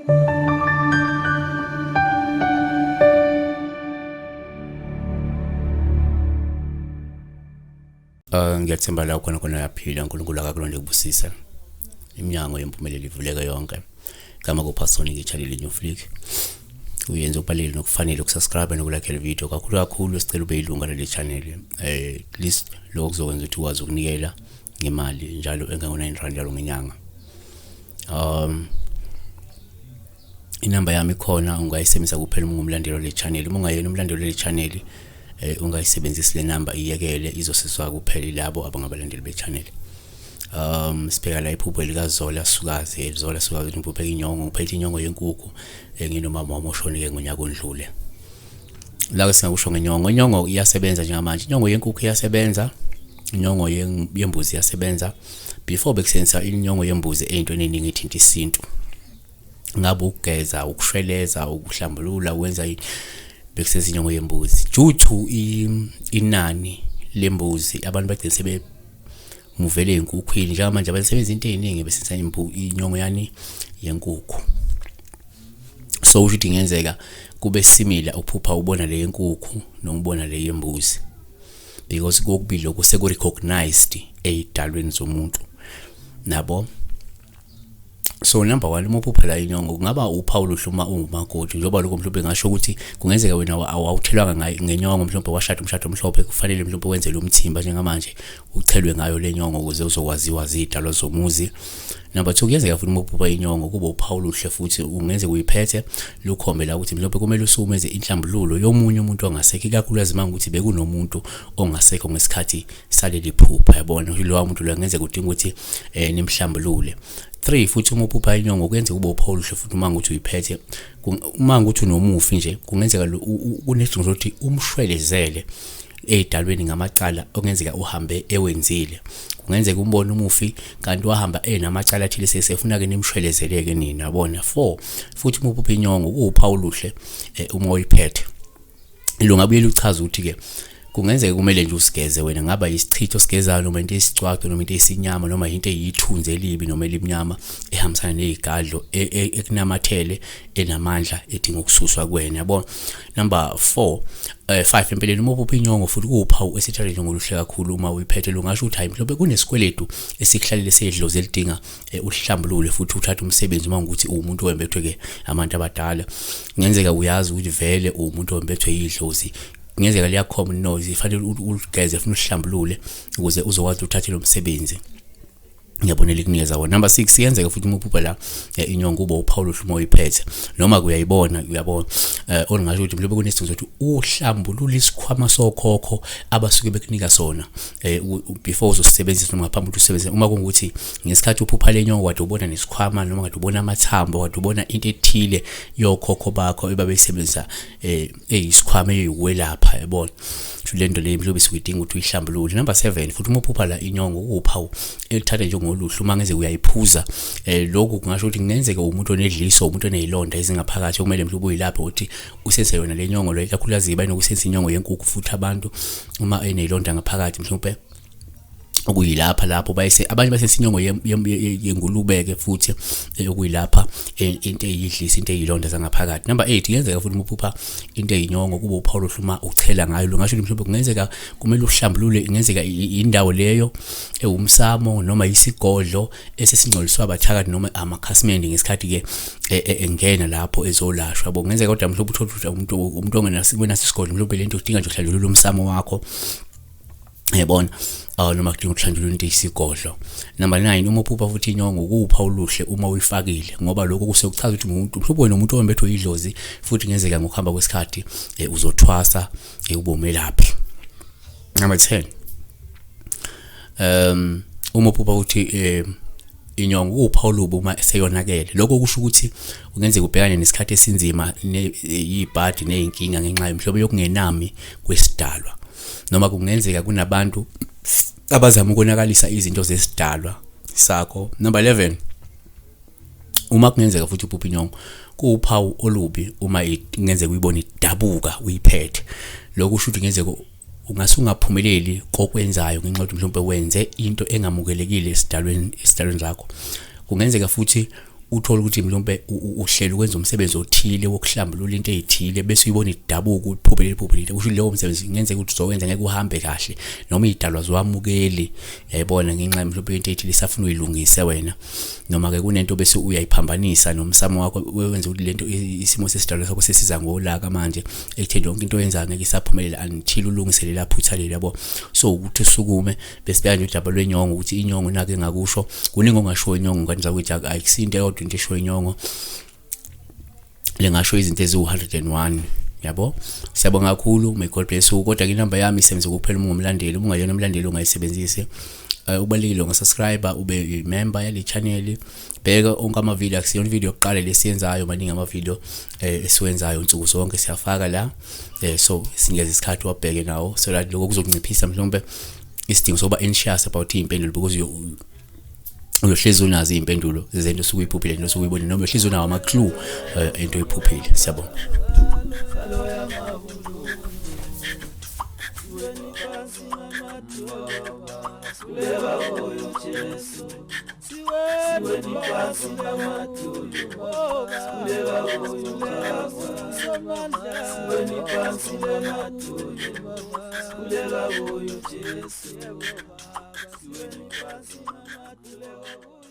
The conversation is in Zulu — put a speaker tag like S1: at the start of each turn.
S1: Ngiyathemba la khona khona uyaphila, uNkulunkulu akakulonde kubusisa. Iminyango yempumelelo ivuleke yonke. Igama kuPastor ngichalile New Flick. Uyenza okubalulekile nokufanele ukusubscribe nokulike le video kakhulu kakhulu, sicela ube yilunga lale channel. At least lokho kuzokwenza ukuthi ukwazi ukunikela ngemali njalo engango 9 rand njalo ngenyanga. Inamba yami ikhona, ungayisebenzisa kuphela uma ungumlandeli wale channel. Uma ungayena umlandeli wale channel, ungayisebenzisi le namba, iyekele, izosizwa kuphela ilabo abangabalandeli be channel. Sibheka la iphupho likaZola Sukazi. Zola Sukazi uphuphe inyongo, uphethe inyongo yenkukhu, nginomama wami oshonile ngonyaka ondlule. La ke singakusho ngenyongo, inyongo iyasebenza njengamanje, inyongo yenkukhu iyasebenza, inyongo yembuzi iyasebenza. Before bekusebenzisa inyongo yembuzi ey'ntweni ey'ningi ethinta isintu, ngabe ukugeza, ukushweleza, ukuhlambulula, ukwenza bekusebenzisa inyongo yembuzi. Due to inani lembuzi, abantu bagcine sebemuvele ey'nkukhwini. Njengamanje basebenzisa into ey'ningi, besebenzisa inyongo yani yenkukhu. So kusho ukuthi kungenzeka kube simila ukuphupha ubona le yenkukhu noma ubona le yembuzi, because kokubili lokhu seku-recognized ey'dalweni zomuntu nabo. So number 1, uma uphupha la inyongo, kungaba uphawu oluhle uma ungumakoti, njengoba lokho mhlawumbe ngasho ukuthi kungenzeka wena awuthelwanga ngenyongo, mhlawumbe washada umshado omhlophe, kufanele mhlawumbe wenzele umthimba njengamanje, uchelwe ngayo le nyongo ukuze uzokwaziwa zidalwa zomuzi. Number 2, kuyenzeka futhi uma uphupha inyongo kube uphawu oluhle futhi, ungenzeka uyiphethe lukhombe la ukuthi mhlawumbe kumele usukumeze inhlambululo yomunye umuntu ongasekho, ikakhulukazi uma ukuthi bekunomuntu ongasekho ngesikhathi saleli phupha, yabona lowa muntu lo kungenzeka udinga ukuthi nimhlambulule. 3, futhi uma uphupha inyongo kuyenzeka ube uphawu oluhle futhi uma ukuthi uyiphethe, uma ukuthi unomufi nje, kungenzeka kunesidingo sokuthi umshwelezele ey'dalweni ngamacala okungenzeka uhambe ewenzile. Kungenzeka umbone umufi kanti wahamba enamacala athile, sesefuna-ke nimshwelezeleke nina, yabona. 4, futhi uma uphupha inyongo kuwuphawu oluhle uma uyiphethe. Lungabuye luchaze ukuthi-ke kungenzeka kumele nje usigeze wena, ngaba isichitho osigezayo noma into eyisicwaco noma into eyisinyama noma into eyithunzi elibi noma elimnyama ehambisana nezigadlo ekunamathele enamandla edinga ukususwa kuwena, yabona. Number 4, 5, empeleni uma uphupha inyongo futhi kuwuphawu esithatha njengoluhle kakhulu uma uyiphethe, lungasho ukuthi hayi mhlawumbe kunesikweletu esikuhlalele sedlozi elidinga uhlambulule futhi uthathe umsebenzi. Uma ukuthi uwumuntu owembethwe-ke abantu abadala, kungenzeka uyazi ukuthi vele uwumuntu owembethwe yidlozi, kungenzeka liyakhomba noise, fanele uligeze futhi uhlambulule ukuze uzokwazi uthathe lo msebenzi ngiyabona elikunikeza wona. Number 6, iyenzeka futhi uma uphupha la inyongo kuba uphawu oluhle uma uyiphethe, noma kuyayibona, uyabona, olungasho ukuthi mhlawumbe kunesidingo sokuthi uhlambulule isikhwama sokhokho abasuke bekunika sona before uzosisebenzisa noma ngaphambi ukuthi usebenzise. Uma kungukuthi ngesikhathi uphupha le nyongo kade ubona nesikhwama noma kade ubona amathambo, kade ubona into ethile yokhokho bakho ebabeyisebenzisa eyisikhwama eyikwelapha, yabona, le nto leyo mhlawumbe isuke idinga ukuthi uyihlambulule. Number 7, futhi uma uphupha la inyongo kuwuphawu elithatha njengoluhle uma ngenzeka uyayiphuza. Lokhu kungasho ukuthi kungenzeka umuntu onedliso, umuntu onezilonda ezingaphakathi okumele mhlawumbe uyilaphe ukuthi usenze yona le nyongo leyo, ikakhulukazi banokusenza inyongo yenkukhu futhi abantu uma enezilonda ngaphakathi mhlawumbe okuyilapha lapho bayise abanye basenza inyongo yengulube-ke futhi okuyilapha into eyidlisa into eyilonda zangaphakathi. Number 8, kuyenzeka futhi uma uphupha into eyinyongo kube uphawu oluhle uma uchela ngayo, lungasho ukuthi mhlawumbe kungenzeka kumele uhlambulule, kungenzeka indawo leyo ewumsamo noma isigodlo esesingcoliswa abathakathi noma amakhasimende ngesikhathi-ke engena lapho ezolashwa, yabo. Kungenzeka kodwa mhlawumbe uthole ukuthi umuntu ongenaso isigodlo, mhlawumbe le nto udinga nje ukuhlanjulula umsamo wakho, yabona, noma kudinga ukuhlanjulula into eyisigodlo. Number 9, uma uphupha futhi inyongo kuwuphawu oluhle uma uyifakile, ngoba lokho kusekuchaza ukuthi umuntu mhlawumbe wena umuntu owembethwe yidlozi futhi kungenzeka ngokuhamba kwesikhathi uzothwasa ube umelaphi. Number 10, uma uphupha ukuthi inyongo kuwuphawu olubi uma seyonakele, lokho kusho ukuthi kungenzeka ubhekane nesikhathi esinzima yibhadi nezinkinga ngenxa yomhlobo yokungenami kwesidalwa, noma kungenzeka kunabantu abazama ukonakalisa izinto zesidalwa sakho. Number 11, uma kungenzeka futhi uphupha inyongo kuwuphawu olubi uma kungenzeka uyibone idabuka uyiphethe, lokho kusho ukuthi kungenzeka ungase ungaphumeleli kokwenzayo ngenxa yokuthi mhlawumbe wenze into engamukelekile esidalweni sakho. Kungenzeka futhi Uthole ukuthi mhlawumbe uhlela ukwenza umsebenzi othile wokuhlambulula into ezithile, bese uyibona idabuka, uphuphe leli phupho leli, kusho leyo msebenzi kungenzeka ukuthi uzowenza ngeke uhambe kahle, noma idalwa ziwamukeli, yayibona, ngenxa mhlawumbe into ethile isafuna uyilungise wena, noma ke kunento bese uyayiphambanisa nomsamo wakho, wenza ukuthi lento isimo sesidalwa sakho sesiza ngolaka manje ekutheni yonke into oyenzayo ngeke isaphumelela until ulungise lela phutha leli, yabo. So ukuthi usukume besibeka nje udaba lwenyongo, ukuthi inyongo nake ngakusho kuningi ongasho inyongo, ngani zakwethu, akusinto eyodwa into esho inyongo, lengasho izinto eziwu-101, yabo. Siyabonga kakhulu, may God bless you. Kodwa ke inamba yami isebenza kuphela uma ungumlandeli. Uma ungayona umlandeli, ungayisebenzisi. Kubalulekile ungasubscribe, ube i-member yale channel, bheka onke ama-video. Akusiyona video yokuqala lesiyenzayo, maningi ama-video esiwenzayo nsuku zonke, siyafaka la. So sinikeza isikhathi wabheke nawo, so that lokho kuzokunciphisa mhlawumbe isidingo sokuba anxious about iy'mpendulo, because uyohlezi unazo iy'mpendulo zento osuke uyiphuphile, into osuke uyibonile, noma uyohlezi unawo ama-clue into oyiphuphile. Siyabonga.
S2: Siweni phansi ngamadolo, sikhuleka kuyo Baba. Siweni phansi ngamadolo, sikhuleka kuyo Jesu. Siweni phansi ngamadolo.